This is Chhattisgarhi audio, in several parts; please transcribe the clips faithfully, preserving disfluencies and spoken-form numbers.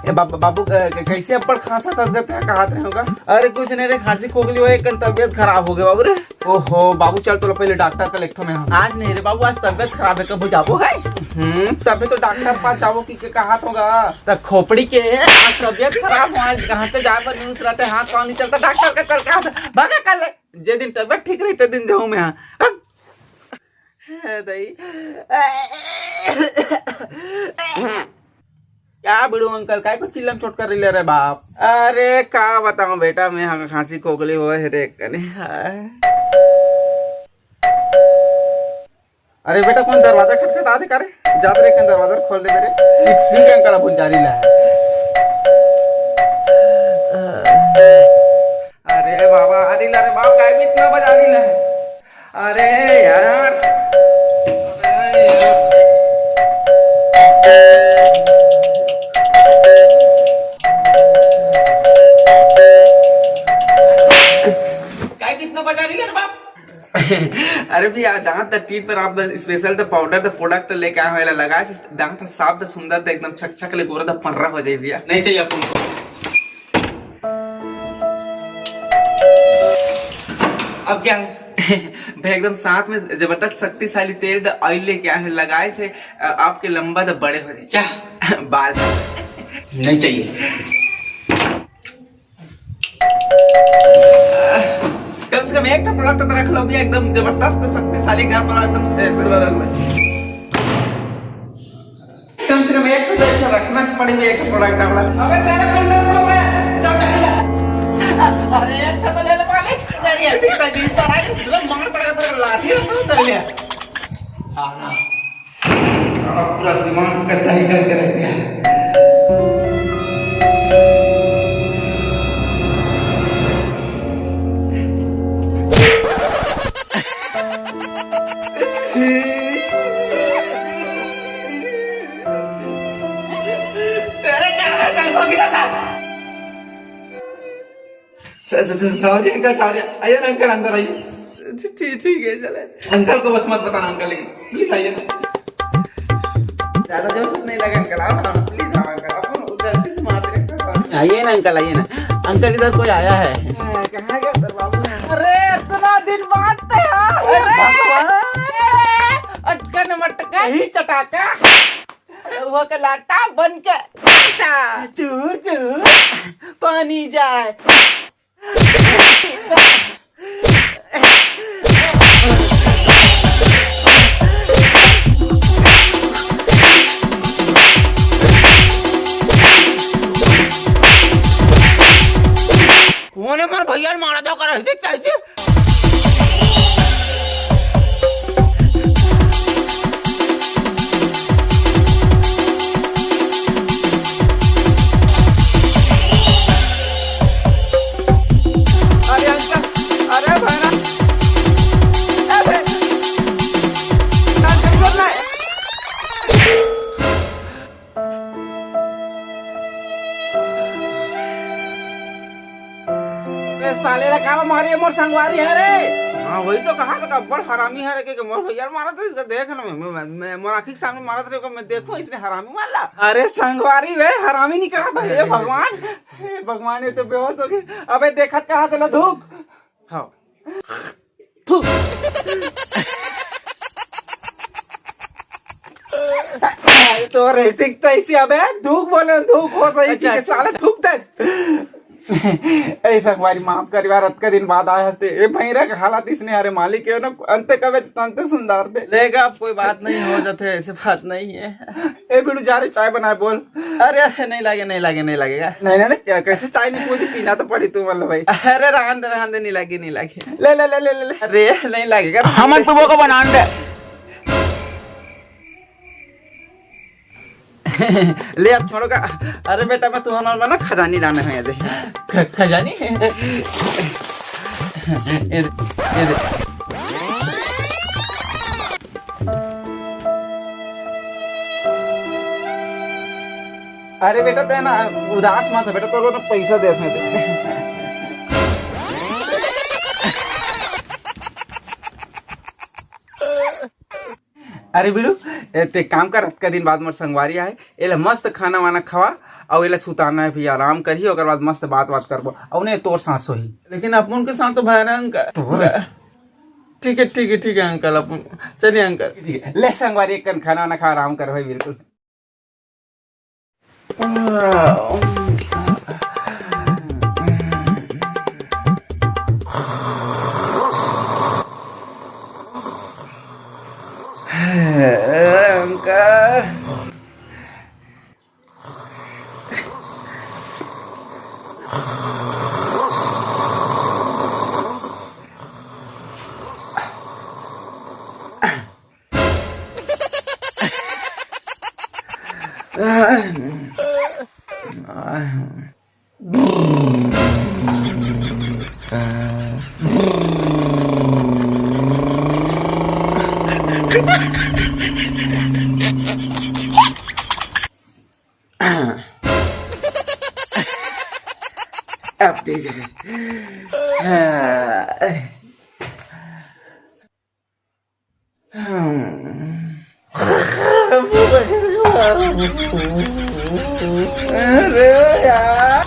ए बाबू, बाबू, अ, क-, कइसे अब्बड़ खांसत हस गा, का कहत रहे होगा? अरे कुछ नहीं रे, खांसी खोखली होय, एक तबीयत खराब हो गे बाबू रे। ओहो बाबू, चल तोला पहले डॉक्टर करा लेगथों मैं। आज नहीं रे बाबू, आज तबीयत खराब हे, कभू जाबो है। हम्म, तभे तो डॉक्टर पास जाबो कि के कहत होगा। त खोपड़ी के, आज तबीयत खराब हो, आज कहाँ पे जाए बर नहीं, उस रहते हाथ पाँव नहीं चलता, डॉक्टर करा चल, कहाँ से भागा कर ले। जे दिन तबीयत ठीक रही, ते दिन जाऊँ मैं। हाँ। हे दई। का बिड़ू अंकल, काय कुछ चिल्लम चोट कर ले रे बाप? अरे का बताऊं बेटा, मैं हा खांसी खोखली होय हे रे कने। हाय। अरे बेटा, कोन दरवाजा खटखटात हे का रे? जात रे, कन दरवाजा खोल दे मेरे। ठीक, ठीक अंकल, अभी जा रही ला है। अरे बाबा, आ रही ला रे बाप, काय भी इतना बजा रही ला है? अरे यार, अरे यार। काय कितना बजा रही है रे बाप? अरे भैया, दांत द टीप बर आप the special the powder the product लेके आए हो, एला लगाए से दांत ह साफ द सुंदर द एकदम छक छक ले गोरा द पर्रा हो जाए भैया। नहीं चाहिए अपन को। अब क्या है? भैया एकदम साथ में जबरदस्त शक्तिशाली तेल द ऑयल लेके आए हैं, लगाए से अ, आपके लंबा द बड़े हो जाए। क्या? बाल। नहीं चाहिए। कम से कम एक ठो प्रोडक्ट तो रख लो भैया, एकदम जबरदस्त शक्तिशाली घर पर एकदम से। कम से कम एक तो पैसा रखना पड़ेगा, एक प्रोडक्ट अपना। अबे तेरा कौन सा प्रोडक्ट है? डॉक्टर का। अरे एक तो ले ले मालिक, तेरी ऐसी तजीज पर आई, तुझे मार पड़ेगा, तेरा लाठी रखना उधर ले। आना। साला पूरा दिमाग का दही करके रख दिया। तेरे कारण से हो गया था। स-, स-, स-, सॉरी अंकल, सॉरी। आइए ना अंकल, अंदर आइए। ठी-, ठी-, ठीक है, चले। अंकल को बस मत बताना अंकल, लेकिन प्लीज आइए ना। ज्यादा जोर से नहीं लगे अंकल, आओ ना, प्लीज आओ अंकल, अपन गलती से मार दिया। आइए ना अंकल, आइए ना। अंकल, इधर कोई आया है। हाँ, कहाँ गया उधर बाबू? अरे, इतना दिन बाद तो यार। अरे, भगवान। अटकन मटकन। यही चटाका। वो के लाटा बन के लाटा। चूर चूर पानी जाए। कौन है मोर भैया ल मारा था, ओकर ऐसे कैसे? अरे अंकल, अरे भैया, ए भे-, अंकल, बोल ना। अरे साले ला काबर मारे, मोर संगवारी है रे। हाँ, वही तो कहा था, बड़ हरामी है रे, के मोर भैया मारत रहिस, इसका देख ना, मैं, मैं, मैं, मोर आँखी के सामने मारत रहे, मैं देखो इसने हरामी मार ला। अरे संगवारी बे, हरामी नहीं कहा था, हे भगवान, हे भगवान, ये तो बेहोश हो गए। अबे देखत कहाँ चला धूक। हाँ। थू। अरे तो रही सकता इसी, अबे धूक बोले, धूक हो सही अच्छा, ठीक है, अच्छा, साले अच्छा। थूक दे। ए संगवारी, माफ करी यार, अतका दिन बाद आए हस ते। ए भैरा के हालत इसने, अरे मालिक है ना, अंते कबे तो अंते सुंदर दे। लेगा, अब कोई बात नहीं, हो जाते, ऐसे बात नहीं है। ए बिड़ू, जा रे, चाय बनाए बोल। अरे, अरे, नहीं लागे, नहीं लागे, नहीं लागेगा। नहीं, नहीं, नहीं, कैसे चाय नहीं पूछी, पीना तो पड़ी तू, मतलब भाई। अरे, रहन दे, रहन दे, नहीं लागे, नहीं लागे। ले, ले, ले, ले, ले, ले। अरे, नहीं लागेगा। हमन पीबो को बनान दे। ले, अब छोड़ो का। अरे बेटा, मैं तुम्हारा ना खजानी लाने हैं, ये दे। ख-, खजानी? ये दे, ये दे। अरे बेटा, ते ना उदास मत हो बेटा, तोर ना पैसा देत हे ते। अरे बीरू, ए, ते काम कर, अतका दिन बाद मोर संगवारी आए, एला मस्त खाना वाना खवा, अउ एला सुताना हे भी, आराम करही, ओकर बाद मस्त बात बात करबो, अउ नहीं तोर साथ सोही। लेकिन अपन के साथ तो भयानक अंकल। तोर ठीक है, ठीक है, ठीक है अंकल, अपन चलिए अंकल। ठीक है, ले संगवारी, एक कन खाना वाना खा, आराम कर भाई, बिल्कुल। अंकल। अब ठीक है। हाँ। अरे यार,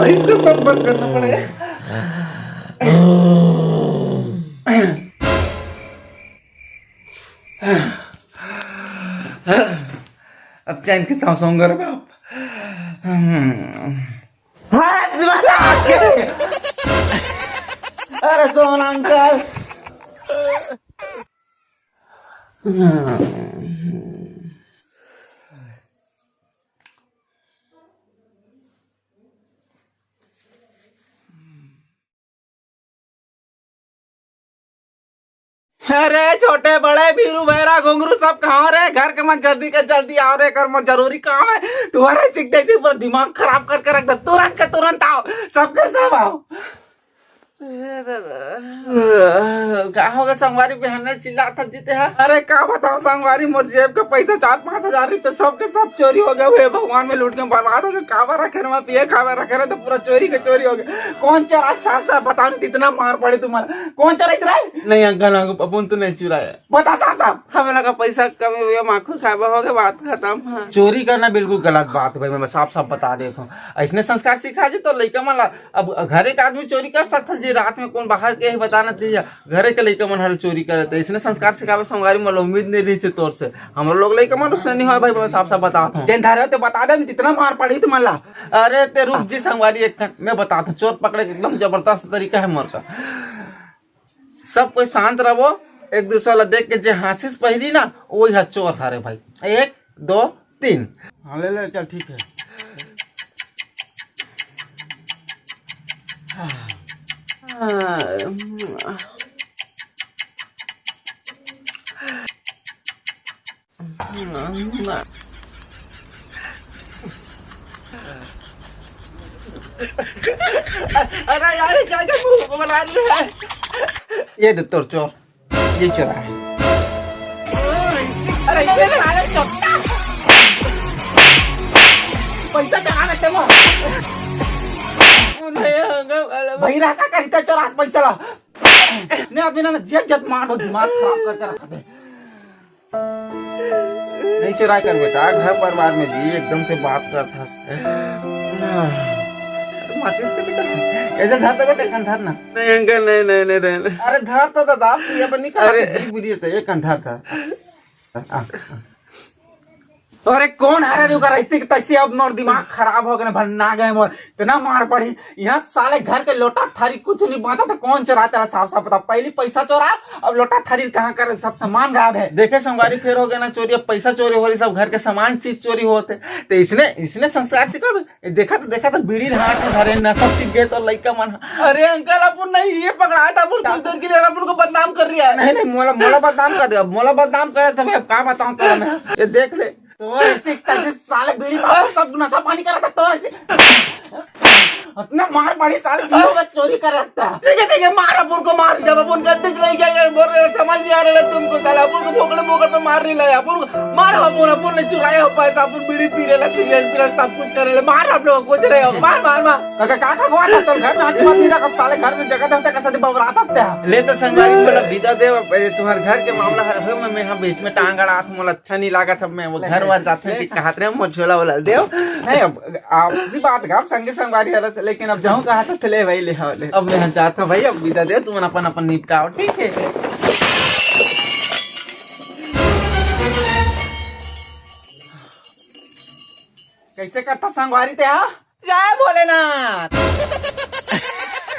इसको सब बंद करना पड़ेगा। अब चैन के सांस होंगे रे बाप। हाथ बना के। अरे सोना अंकल। अरे छोटे बड़े भीरू भैरा घुंगरू सब कहाँ रे? घर के मन जल्दी के जल्दी आओ रे, कर मन जरूरी काम है। तुम्हारे सीखते से पूरा दिमाग खराब करके रख दे। तुरंत के तुरंत आओ, सबके सब आओ। का होगा संगवारी, बिहान चिल्लात हस जीते हा? अरे का बताओ संगवारी, मोर जेब के पैसा चार पाँच हजार रहिस, सबके सब चोरी हो गए। हे भगवान, मैं लूट के बर्बाद हो गया। काबर रखे रहे, मैं पिए खावे रखे रहे, तो पूरा चोरी के चोरी हो गया। कौन चोरा? साफ साफ बताओ, नहीं तो इतना मार पड़े तुम्हारा। कौन चोरा इतना? नहीं अंकल, अंकल, अपन तो नहीं चुराया। बता साफ साफ। हमें लगा पैसा कमी हुई, माखू खाबा हो गया, बात खत्म। हाँ। चोरी करना बिल्कुल गलत बात है भाई, मैं साफ साफ बता देता हूँ। ऐसने संस्कार सिखा जी तो लइका मन ला अब घर एक आदमी चोरी कर सकता जी, रात में कौन बाहर के ही बताना दीजिए, घरे के लइका मन हर चोरी करे। तो इसने संस्कार सिखावे संगवारी, मोला उम्मीद नहीं रही से तोर से। हमरो लोग लइका मन उसने नहीं होय भाई, साफ साफ बतात हूँ। जेन धरे हो तो बता दे, नहीं तो इतना मार पड़ी तुमन ला। अरे ते रुक जी संगवारी, एक कन मैं बतात हूँ, चोर पकड़े के एकदम जबरदस्त तरीका है मोर का। सब कोई शांत रहो, एक दूसरा ला देख के जे हाँसिस पहिली ना, वही हा चोर हरे भाई। एक, दो, तीन। हाँ, ले ले, चल, ठीक है। अरे यार, ये क्या, क्या मुंह को बना रही है? ये दे तोर चोर। ये चुरा है। अरे, ये साले चोट्टा। पैसा चढ़ा देते वो। उन्हें हंगा वाला भाई रहा का करिता चोरास पैसा ला। इसने आदमी ना जियत जियत मार दो, दिमाग खराब करके रखा दे। नहीं चुरा कर बेटा, घर परिवार में भी एकदम से बात करता है। माचिस के टिकट ऐसे धर दे बेटा, एक कन धर ना। नहीं अंकल, नहीं, नहीं, नहीं, नहीं। अरे धर तो दादा, तू ये बनी कहा अरे। जी बुझिए तो एक कन धर धर। आ, आ। अरे कौन हरे रे ओकर ऐसे के तैसे, अब मोर दिमाग खराब हो गए, भन्ना गए मोर, इतना मार पड़ी। यहाँ साले घर के लोटा थारी कुछ नहीं बचा तो कौन चोरा तेरा, साफ साफ बता। पहली पैसा चोरा, अब लोटा थारी कहाँ कर, सब सामान गायब है। देखे संगवारी, फिर हो गया ना चोरी, अब पैसा चोरी हो रही, सब घर के सामान चीज चोरी होते। तो इसने, इसने संस्कार सिखा। देखा तो, देखा तो बीड़ी हाथ में धरे, नशा सीख गए तो लइका मन। अरे अंकल, अपन नहीं ये पकड़ा था, अपन कुछ देर के लिए अपन को बदनाम कर रही है। नहीं, नहीं, मोला, मोला बदनाम कर दे, अब मोला बदनाम करे तो मैं अब का बताऊं तेरा मैं। ये देख ले। तो ऐसे, ऐसे साले बीड़ी मार, सब नशा पानी करा था, तो ऐसे। इतना मार पड़ी साले, तू बस चोरी कर रखता। ठीक है, ठीक है, मार, अपन को मार, जब अपन गद्दे चले गए, बोल रहे, समझ नहीं आ रहा तुमको, साला अपन को बोकड़ बोकड़ पे मार नहीं लाया, अपन को मार, अपन, अपन ने चुराया हो पैसा, अपन बीड़ी पी रहे, सिगरेट पी रहे, सब कुछ कर रहे, मार, हम लोग कुछ रहे हो, मार, मार, मार। काका, का का बोला था तोर घर में? आज मत नहीं रखा, साले घर में जगह था, कैसा बबरात हंसते हैं। ले तो संगवारी, मोला विदा दे, अब ये तुम्हारे घर के मामला हर हो, मैं, मैं हम बीच में टांग अड़ात, मोला अच्छा नहीं लागत, अब मैं वो घर वर जाते हैं कि कहत रहे, मोर झोला वाला दे। नहीं, अब आपसी बात का, अब संगे संगवारी हरस, लेकिन अब जाऊं कहा था, ले भाई, ले आओ, ले। अब मैं जाता हूँ भाई, अब विदा दे, तुम अपन, अपन निपटाओ, ठीक है? कैसे करता संगवारी ते, हाँ? जय भोलेनाथ।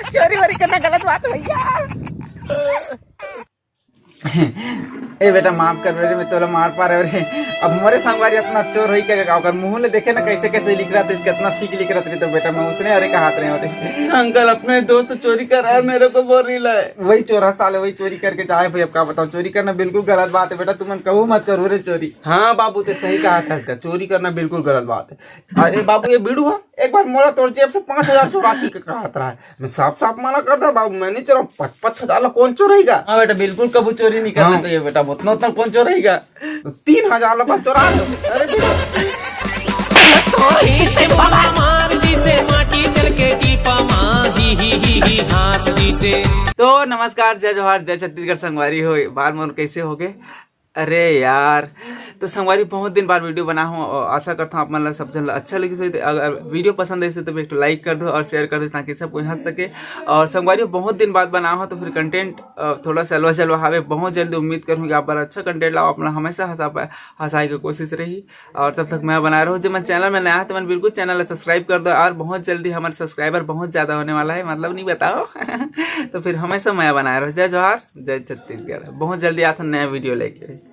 चोरी वोरी करना गलत बात है भैया। ए बेटा, माफ कर रे, मैं तोला मार पा रहे रे। अब मोरे संगवारी इतना चोर होई के का, ओकर मुंह ले देखे ना, कैसे कैसे लिख रहा था, कितना सीख लिख रहा था। तो बेटा, मैं उसने अरे कहा रहे हो रे। अंकल, अपने दोस्त चोरी करा है, मेरे को बोल रही है। वही चोर है साले, वही चोरी करके जाए भाई। अब का बताओ, चोरी करना बिल्कुल गलत बात है बेटा, तुमन कहू मत करो रे चोरी। हाँ बाबू, ते सही कहा था, इसका चोरी करना बिल्कुल गलत बात है। अरे बाबू, ये बीड़ू है, एक बार मोला तोर जेब से पाँच हजार चुरा के कहत रहा है। मैं साफ साफ मना कर दे बाबू, मैं नहीं चुराऊं। पाँच, पाँच हजार ला कौन चुराएगा? हाँ बेटा, बिल्कुल कबू चोरी नहीं करना हाँ। चाहिए बेटा, उतना उतना कौन चुराएगा? तो तीन हजार ला बस चुरा लो। अरे बेटा। तो ही से भला मार दी से माटी चल के टीपा माँ ही ही ही ही हाँस दी से। तो नमस्कार, जय जोहार, जय छत्तीसगढ़ संगवारी हो, बार मोर कैसे हो गए? अरे यार, तो संगवारी, बहुत दिन बाद वीडियो बना हूँ और आशा करता हूँ आप मन ला सब झन ला अच्छा लगिस होही। तो अगर वीडियो पसंद आइस तो एक लाइक कर दो और शेयर कर दो, ताकि सब कोई हंस सके। और संगवारी, बहुत दिन बाद बना हूँ तो फिर कंटेंट थोड़ा सा अलवा जलवा हावे। बहुत जल्दी उम्मीद करूँ कि आप बर अच्छा कंटेंट लाओ, अपना हमेशा हंसा पाए, हंसाए के कोशिश रही। और तब तक मैं बनाए रहूँ, जो मन चैनल में नया है तो मन बिल्कुल चैनल ला सब्सक्राइब कर दो। और बहुत जल्दी हमारे सब्सक्राइबर बहुत ज्यादा होने वाला है, मतलब नहीं बताओ। तो फिर हमेशा मैं बनाए रहो। जय जोहार, जय छत्तीसगढ़। बहुत जल्दी आता नया वीडियो लेके।